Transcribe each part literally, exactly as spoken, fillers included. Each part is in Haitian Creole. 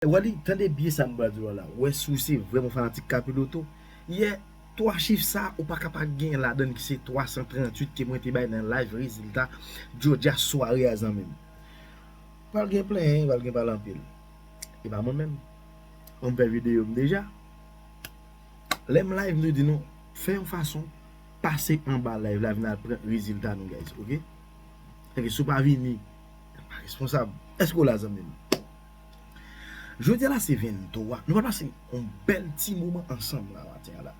Wally, tande byen sa m pral di w la. Wè si w se vrèman fanatik Kapiloto. Yè, twa chif sa, ou pa ka pa gen ladan ki se twa san tranntuit ke mwen te bay nan live rezilta Georgia sware a, zanmi m. Pral gen plenyen, pral gen pale anpil. E pa mwen menm. Mwen fè videyo m deja. Lè m live, m tou di nou, fè yon fason, pase anba live la, vin al pran rezilta nou, guys, ok? Paske si w pa vini, pa responsab. Èske w la, zanmi m? Jodi a la, se venntwa. Nou pral pase yon bèl ti moman ansanm la, maten an la.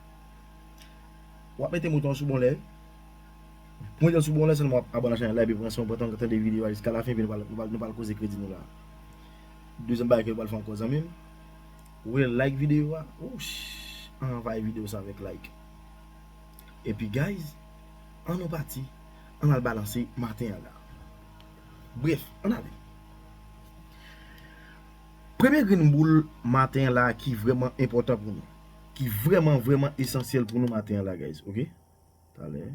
W ap mete moto an sou bon lè. Pou mete l sou bon lè, sèlman w ap abòne a chanèl la, epi pran san w pran tan tande videyo a jiska lafen, epi nou pral, nou pral, nou pral koze kredi nou la. Dezyèm bagay ke nou pral fè ankò, zanmi m. Ou like videyo a? Wouch! Anvayi videyo sa avèk like. Epi, guys, ann nou pati, ann al balanse maten an la. Brèf, ann ale. Premye grenn boul maten an la ki vrèman enpòtan pou nou. Ki vrèman, vrèman esansyèl pou nou maten an la, guys, ok? Talè.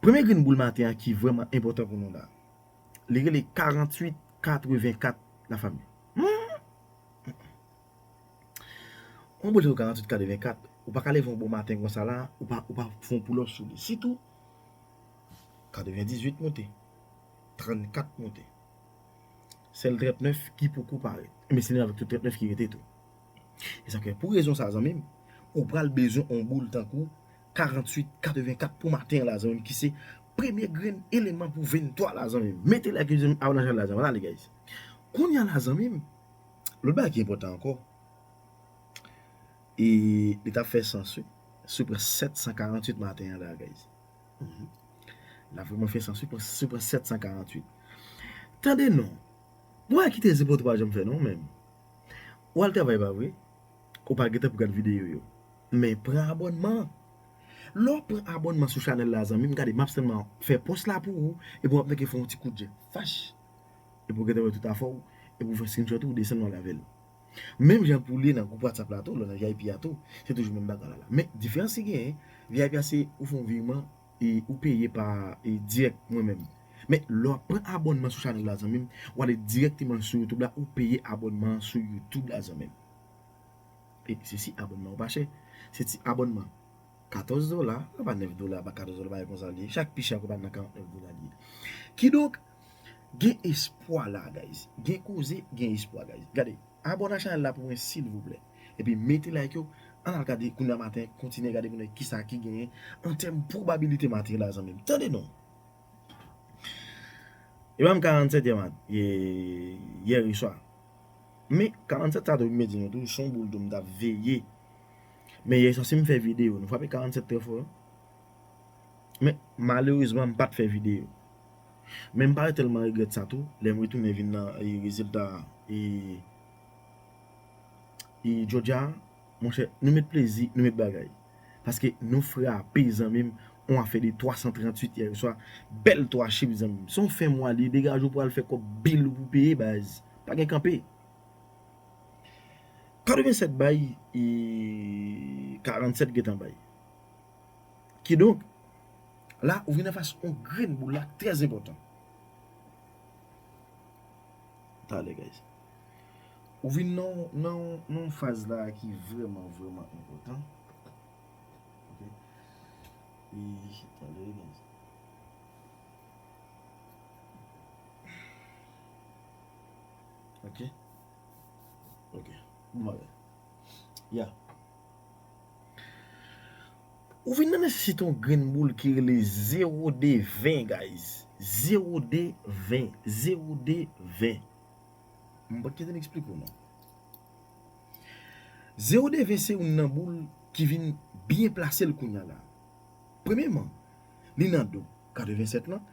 Premye grenn boul maten an ki vrèman enpòtan pou nou la. Li rele karanntuit katrevenkat, lafanmi. Hmm. Yon boul tankou karanntuit katrevenkat, ou pa ka leve yon bon maten konsa la, ou pa, ou pa fè yon pull up sou li. Sitou, katrevendizuit monte, trannkat monte. Sèl trannèf ki poko parèt. Men se li avèk tout trannèf ki rete tou. E sa fè, pou rezon sa, zanmi m, ou pral bezwen yon boul tankou karanntuit katrevenkat pou maten an la, zanmi m, ki se premye grenn eleman pou venntwa la, zanmi m. Mete like, zanmi m, abòne a chanèl la, zanmi m. Ann ale, guys. Kounye a la, zanmi m, lòt bagay ki enpòtan ankò, e li t ap fè sans, wi. Si w pran sèt san karanntuit maten an la, guys. Mhm. L ap vrèman fè sans, wi, pran, si w pran sèt san karanntuit. Tande non. Bon, bagay ki trè enpòtan pa janm fè non, menm. Ou al travay, pa vre? Ou pa gentan pou gad videyo yo. Men pran abònman an. Lè w pran abònman sou chanèl la, zanmi m, gade, m ap sèlman fè pòs la pou ou, epi w ap nèk fè yon ti kout je fach. Epi w gentan wè tout afè w, epi w fè screenshot ou, desann w al avè l. Menm jan pou li nan gwoup WhatsApp la tou, lè w nan V I P a tou, se toujou menm bagay la la. Men, diferans ki genyen, V I P a se ou fè yon virman e ou peye pa, e, dirèk mwen menm. Men, lè w ap pran abònman sou chanèl la, zanmi m, w ale dirèkteman sou YouTube la, ou peye abònman an sou YouTube la, zanmi m. E se si abònman an pa chè. Se ti abònman. Katòz dola, se pa nèf dola, pa katòz dola, bagay konsa li ye. Chak pi chè ankò pa nan karannèf dola li ye. Kidonk, gen espwa la, guys. Gen koze, gen espwa, guys. Gade, abòne a chanèl la pou mwen, silvouplè. Epi mete like yo, ann al gade kounye a maten, kontinye gade pou n wè kisa ki genyen an tèm pwobabilite maten la, zanmi m. Tande non. E ban m karannsèt yè mat-, yè, yè swa. Men karannsèt sa tou, m di nou tou, se yon boul tou m t ap veye. Men yè swa, si m fè videyo, nou frape karannsèt trè fò, wi. Men malerezman, m pa t fè videyo. Men m pa tèlman regrèt sa tou, lè m retounen vin nan, e, rezilta, e, e, Georgia a, monchè, nou met plezi, nou met bagay. Paske nou frape, zanmi m, yon afè de twa san tranntuit yè swa. Bèl twa chif, zanmi m. Se yon fen mwa li, degaje w pou al fè kòb bil ou pou peye, baz. Pa gen kanpe. Katrevennsèt bay, e, karannsèt gentan bay. Kidonk, la, ou vin anfas yon grenn boul la, trè enpòtan. Talè, guys. Ou vin nan, nan, nan yon faz la ki vrèman, vrèman enpòtan. Ok. E, talè, guys. Ok. Ok. Bon bagay. Ya. Ou vin nan nesesite yon grenn boul ki rele zewo de ven, guys. Zewo de ven. Zewo de ven. M pa t kite n eksplike w non. Zewo de ven se youn nan boul ki vin byen plase l kounye a la. Premyeman, li nan do katrevennsèt lan,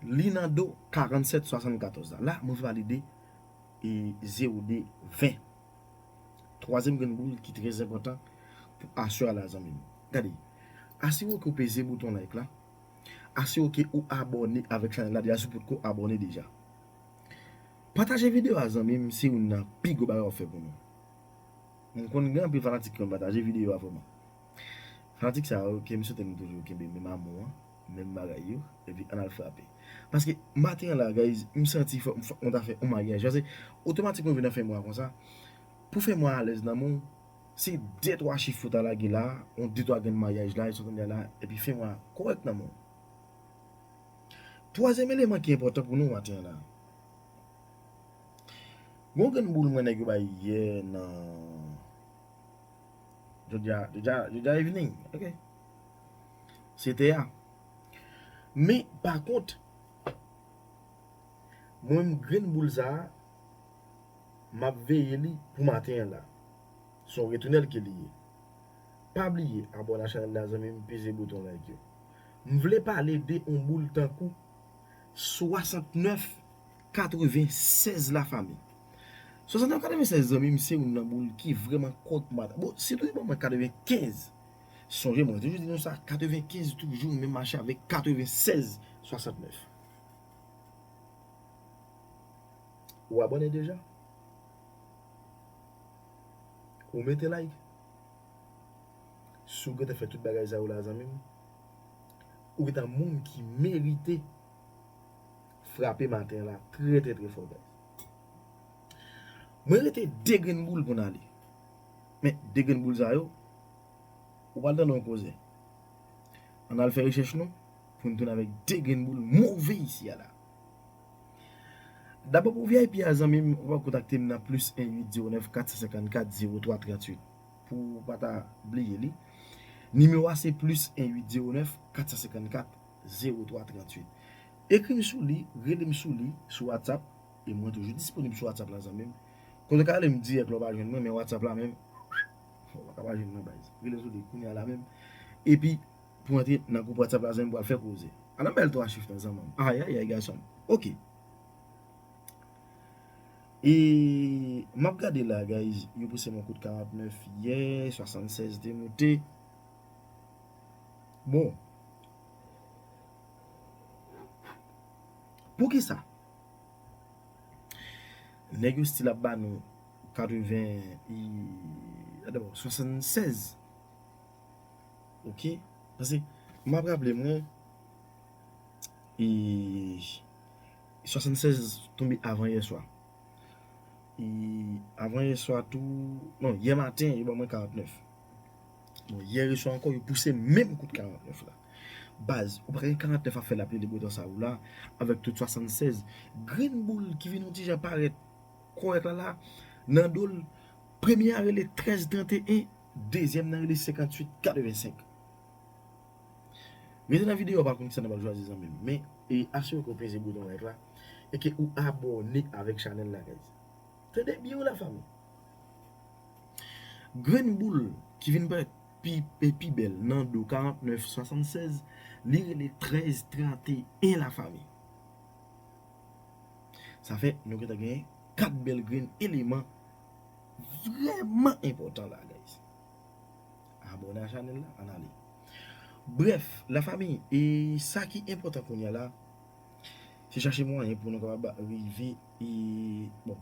li nan do karannsèt swasannkatòz la. La, mwen fè pale de, e, zewo de ven. Twazyèm grenn boul ki trè enpòtan pou aswè a la, zanmi m. Gade, asire w ke w peze bouton like la. Asire w ke ou abòne avèk chanèl la deja, si w potko abòne deja. Pataje videyo a, zanmi m, se youn nan pi gwo bagay w ap fè pou nou. M konn gen anpil fanatik ki konn pataje videyo a vrèman. Fanatik sa yo, ke m swete nou toujou kenbe menm amou an. menm bagay yo, epi ann al frape. Paske maten an la, guys, m santi fòk, fòk mwen ta fè yon maryaj. Paske otomatikman vin nan fen mwa konsa, pou fen mwa alèz nan men w, se de twa chif ou ta lage la, yon de twa grenn maryaj la, e sa w tande la, epi fen mwa kòrèk nan men w. Twazyèm eleman ki enpòtan pou nou maten an la. Gon grenn boul mwen nèg yo bay yè nan jodi a, jodi a, jodi a evening. Ok. Se tè a. Men, pa kont, mwen menm grenn boul sa a, m ap veye li pou maten an la. Se yon retounèl ke li ye. Pa bliye, abòne a chanèl la, zanmi m, peze bouton like yo. M vle pale de yon boul tankou swasantnèf katrevennsèz, lafanmi. Swasantnèf katrevennsèz, zanmi m, se youn nan boul ki vrèman kont maten. Bon, sitou li ban mwen katrevenkenz. Sonje, mwen toujou di nou sa, katrevenkenz toujou menm mache avèk katrevennsèz swasantnèf. Ou abòne deja? Ou mete like? Si w gentan fè tout bagay sa yo la, zanmi m, ou gentan moun ki merite frape maten an la trè, trè, trè fò, guys. Mwen rete de grenn boul pou n ale. Men de grenn boul sa yo, ou pral tande yon koze. Ann al fè rechèch nou, pou n tounen avèk de grenn boul move isi a la. Dabò pou V I P a, zanmi m, ou pa kontakte m nan plis en uit zewo nèf kat san senkannkat zewo twa tranntuit. Pou w pa ta bliye li. Nimewo a se plis en uit zewo nèf kat san senkannkat zewo twa tranntuit. Ekri m sou li, rele m sou li, sou WhatsApp, e mwen toujou disponib sou WhatsApp la, zanmi m. Kote w ka rele m dirèk lè w pa jwenn mwen, men WhatsApp la menm, ou pa ka pa jwenn mwen, baz. Rele m sou li kounye a la menm. Epi, pou antre nan gwoup WhatsApp la, zanmi m, pral fè koze. Ann bèl twa chif nan zanmi m. Ayayay, gason. Ok. E m ap gade la, guys, yo pouse m yon kout karantnèf yè, swasannsèz te moute. Bon. Poukisa? Nèg yo still ap ba nou katreven, i, a, dabò, swasannsèz. Ok? Paske, m ap raple mwen, e, swasannsèz tonbe avan yè swa. E, avan yè swa tou, non, yè maten, yo ban mwen karantnèf. Bon, yè reswa ankò, yo pouse menm kout karantnèf la. Baz, ou pa ka gen karantnèf ap fè lapli de botan sa ou la, avèk tout swasannsèz grenn boul ki vin yon ti jan parèt kòrèk la la, nan do l, premye a rele trèz tranteyen, dezyèm nan rele senkanntuit katrevensenk. Rete nan videyo a, pa konn kisa nou pral chwazi, zanmi m. Men, e asire ke w peze bouton like la, e ke ou abòne avèk chanèl la, guys. Tande byen wi, lafanmi. Grenn boul ki vin parèt pi, pi, pi bèl nan do karantnèf swasannsèz, li rele trèz tranteyen, lafanmi. Sa fè nou gentan gen kat bèl grenn eleman vrèman enpòtan la, guys. Abòne a chanèl la, ann ale. Brèf, lafanmi, e sa ki enpòtan kounye a la, se chache mwayen pou nou kapab rive, e, bon,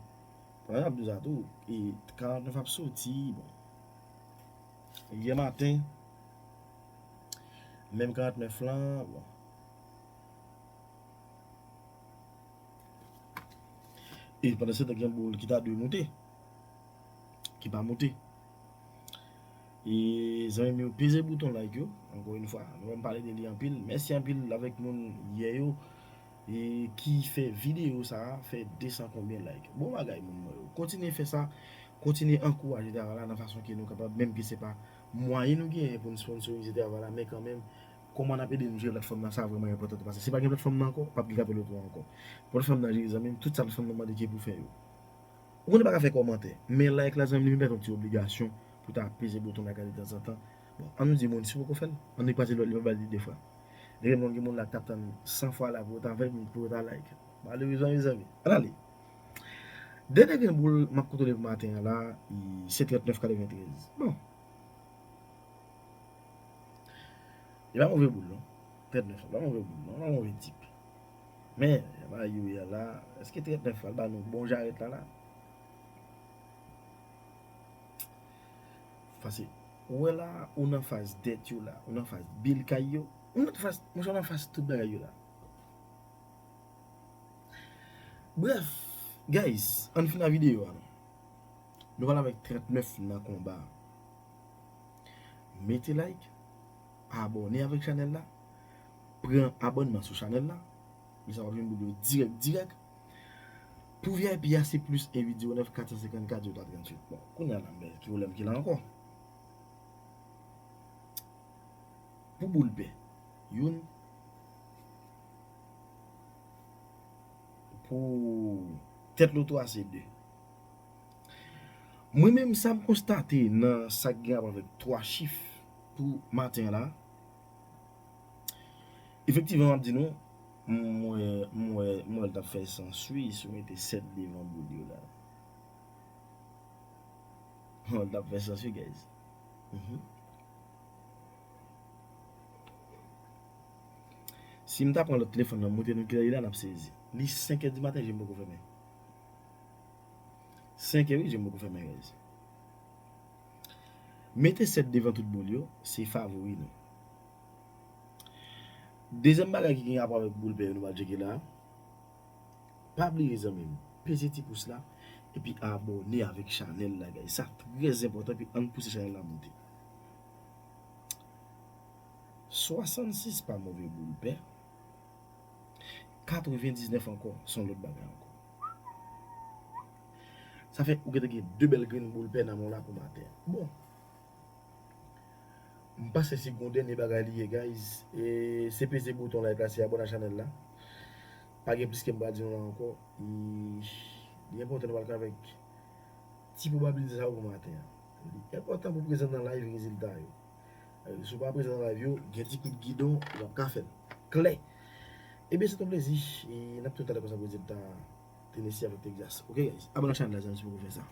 pandan n ap di sa tou, e, karantnèf ap soti, bon. Yè maten, menm karantnèf lan, bon. E pandan se tan gen boul ki ta dwe moute, ki pa moute. E zanmi m yo, peze bouton like yo, ankò yon fwa. Nou wè m pale de li anpil. Mèsi anpil avèk moun yè yo, e ki fè videyo sa a fè de san konbyen like. Bon bagay, moun mwen yo. Kontinye fè sa, kontinye ankouraje travay la nan fason ke nou kapab, menm ke se pa mwayen nou genyen pou n sponsorize travay la, men kanmenm, kòman n ap ede nou jere platfòm nan, sa vrèman enpòtan tou, paske si pa gen platfòm nan ankò, p ap gen Kapèl Otwo ankò. Platfòm nan jere, zanmi m, tout sa platfòm nan mande ki pou fè yo. Ou konnen pa ka fè kòmantè, men like la, zanmi m, li mèt yon ti obligasyon pou ta peze bouton like la detanzantan. Bon, ann nou di moun, si w poko fè l, ann nou kraze lòt li, pa ba li de fwa. Depi moun gen moun la k t ap tann san fwa la pou yo ta fè l, pou yo ta like. Malerezman, mezanmi. Ann ale. Dènye grenn boul m ap kontwole pou maten an la, i, se trannèf katreventrèz. Bon. Li pa move boul, non. Trannèf la pa move boul, non. Pa move tip. Men, jan bagay yo ye a la, èske trannèf pral ba nou bon jarèt la, la? Paske, ou wè la, ou nan faz dèt yo la, ou nan faz bil kay yo, M nan fas, monchè, m nan fas tout bagay yo la. Bref, guys, ann fin a videyo a non. Nou pral avèk trannèf nan konba a. Mete like, abòne avèk chanèl la, pran abònman sou chanèl la, men sa w ap jwenn boul yo dirèk dirèk. Pou V I P a se plis en uit zewo nèf kat san senkannkat zewo twa tranntuit. Bon, kounye a la, men ki pwoblèm ki la ankò? Pou boul pè, youn. Pou tèt loto a se de. Mwen menm, sa m konstate nan sa k gen rapò avèk twa chif pou maten an la, efektivman, m ap di nou, m wè, m wè, m wè l t ap fè sans wi, si w mete sèt devan boul yo la. M wè l t ap fè sans wi, guys. Mhm. Si m ta pran lòt telefòn nan, montre nou kilè li la, n ap sezi. Li senk è di maten, je m poko fèmen. Senk è, wi, je m poko fèmen, guys. Mete sèt devan tout boul yo, se favori nou. Dezyèm bagay ki gen rapò avèk boul pè yo, nou pral tcheke la. Pa bliye, zanmi m, peze ti pous la, epi abòne avèk chanèl la, guys. Sa trè enpòtan, epi ann pouse chanèl la monte. Swasannsis pa move boul pè. Katrevendiznèf ankò, se yon lòt bagay ankò. Sa fè ou gentan gen de bèl grenn boul pè nan men w la pou maten an. Bon. M panse se gon dènye bagay li ye, guys. E se peze bouton like la, se abòne a chanèl la. Pa gen plis ke m pral di nou la ankò. E li enpòtan nou pral kanpe avèk ti pwobabilite sa yo pou maten an. Li enpòtan pou prezan nan live rezilta yo. E si w pa prezan nan live yo, gen ti kout gidon, ou p ap ka fè l. Klè. Ebyen, se t on plezi. E n ap tounen talè konsa pou rezilta Tennessee avèk Texas. Ok, guys? Abòne ak chanèl la, zanmi, si w poko fè sa.